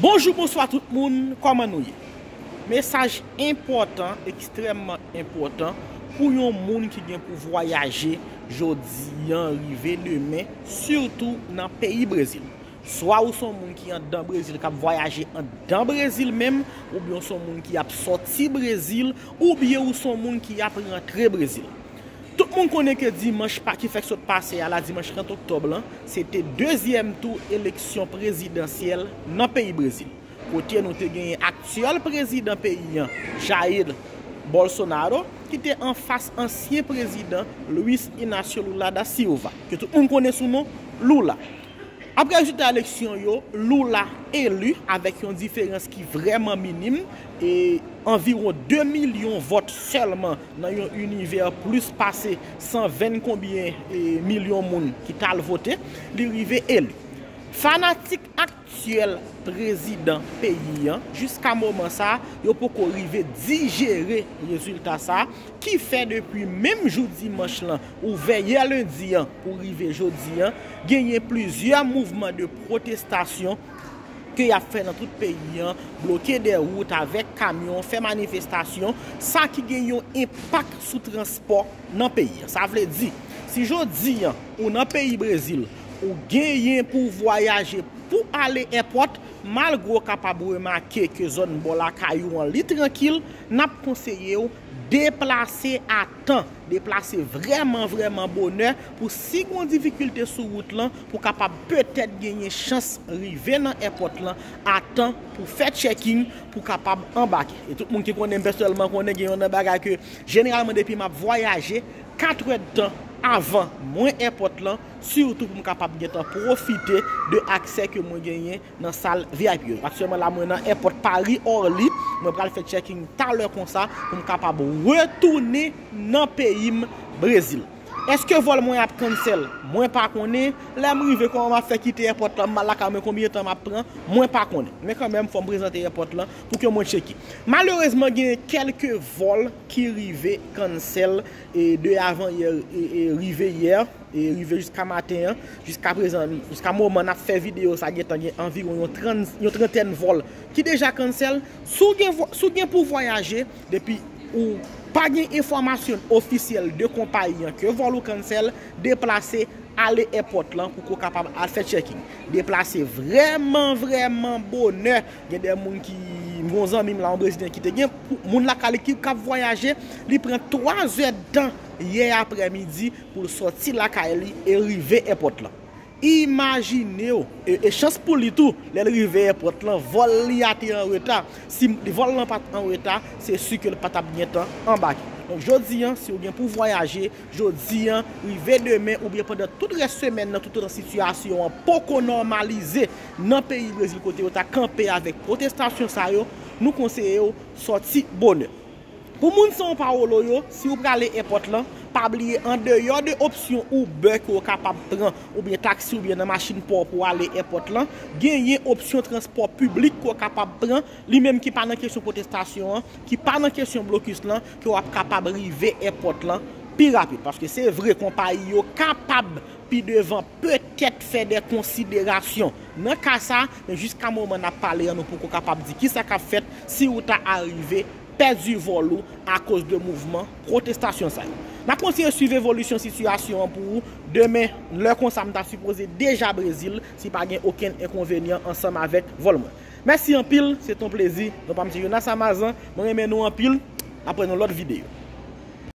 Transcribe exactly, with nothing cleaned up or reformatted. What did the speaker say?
Bonjou, bonswa tout moun, kòman nou ye? Mesaj enpòtan, ekstrèmman enpòtan pou yon moun ki gen pou vwayaje jodi an rive demen, sitou nan peyi Brezil. Swa ou se yon moun ki anndan Brezil k ap vwayaje anndan Brezil menm, oubyen ou se yon moun ki ap sòti Brezil, oubyen ou se yon moun ki ap rantre Brezil. Tout moun konnen ke dimanch pa, ki fèk sot pase a la, dimanch trant oktòb lan, se te dezyèm tou eleksyon prezidansyèl nan peyi Brezil, kote nou te genyen aktyèl prezidan peyi an, Jair Bolsonaro, ki te anfas ansyen prezidan Luiz Inácio Lula da Silva, ke tout moun konnen sou non Lula. Apre rezilta eleksyon yo, Lula eli avèk yon diferans ki vrèman minim, e anviwon de milyon vòt sèlman nan yon inivè plis pase san ven konbyen, e, milyon moun ki t al vote, li rive eli. Fanatik aktyèl prezidan peyi an, jiska moman sa a, yo poko rive dijere rezilta sa a, ki fè depi menm jou dimanch lan, ouvè yè lendi an pou rive jodi an, genyen plizyè mouvman de pwotestasyon ke y ap fè nan tout peyi an, bloke de wout avèk kamyon, fè manifestasyon, sa ki gen yon enpak sou transpò nan peyi an. Sa vle di, si jodi an ou nan peyi Brezil, ou genyen pou vwayaje pou ale èpòt, malgre w kapab remake ke zòn bò lakay ou an li trankil, n ap konseye w deplase a tan, deplase vrèman, vrèman bonè pou si gon difikilte sou wout lan, pou kapab petèt genyen chans rive nan èpòt lan a tan pou fè checking, pou kapab anbake. E tout moun ki konnen m pèsonèlman konnen gen yon nan bagay ke jeneralman depi m ap vwayaje, katrè d tan avan mwen èpòt lan, sitou pou m kapab gentan pwofite de aksè ke mwen genyen nan sal V I P yo. Aktyèlman la, mwen nan èpòt Paris Orly, mwen pral fè checking talè konsa pou m kapab retounen nan peyi m, Brezil. Èske vòl mwen ap cancel? Mwen pa konnen. Lè m rive, kòman m ap fè kite èpòt lan, m al lakay mwen, konbyen tan m ap pran? Mwen pa konnen. Men kanmenm, fò m prezante èpòt lan pou ke mwen tcheke. Malerezman, gen kèlke vòl ki rive cancel, e de avan yè, e, e rive yè, e rive jiska maten an, jiska prezan, jiska moman n ap fè videyo sa, gentan gen anviwon yon trant, yon trantèn vòl ki deja cancel. Si w gen vwa-, si w gen pou vwayaje, depi ou pa gen enfòmasyon ofisyèl de konpayi an ke vòl ou cancel, deplase, ale èpòt lan pou ke w kapab al fè checking. Deplase vrèman, vrèman bonè. Gen de moun ki, m gon zanmi m la, yon Brezilyen ki te gen pou, moun lakay li ki, k ap vwayaje, li pran twa zè d tan yè aprèmidi pou l sòti lakay li e rive èpòt lan. Imajine w, e, e chans pou li tou, lè l rive èpòt lan, vòl li a te an reta. Si vòl lan pa t an reta, se si ke l pa t ap gentan anbake. Donk, jodi an, si w gen pou vwayaje, jodi an, rive demen, oubyen pandan tout rès semèn nan, toutotan sitiyasyon an poko nòmalize nan peyi Brezil kote yo ta kanpe avèk pwotestasyon sa yo, nou konseye w sòti bonè. Pou moun São Paulo yo, si w prale èpòt lan, pa bliye andeyò de opsyon Uber ke w kapab pran, oubyen taksi, oubyen nan machin pa w pou w ale èpòt lan, genyen opsyon transpò piblik ke w kapab pran, li menm ki pa nan kesyon pwotestasyon an, ki pa nan kesyon blokis lan, ke w ap kapab rive èpòt lan pi rapid. Paske se vre, konpayi yo kapab pi devan petèt fè de konsiderasyon nan ka sa, men jiska moman n ap pale an, nou poko kapab di kisa k ap fèt si ou ta arive pèdi vòl ou akoz de mouvman pwotestasyon sa yo. N ap kontinye swiv evolisyon sitiyasyon an pou ou. Demen, lè konsa, m ta sipoze deja Brezil si pa gen okenn enkonvenyan ansanm avèk vòl mwen. Mèsi anpil, se t on plezi. Non pa m se Jonas Amazan, mwen renmen nou anpil. N ap wè nan lòt videyo.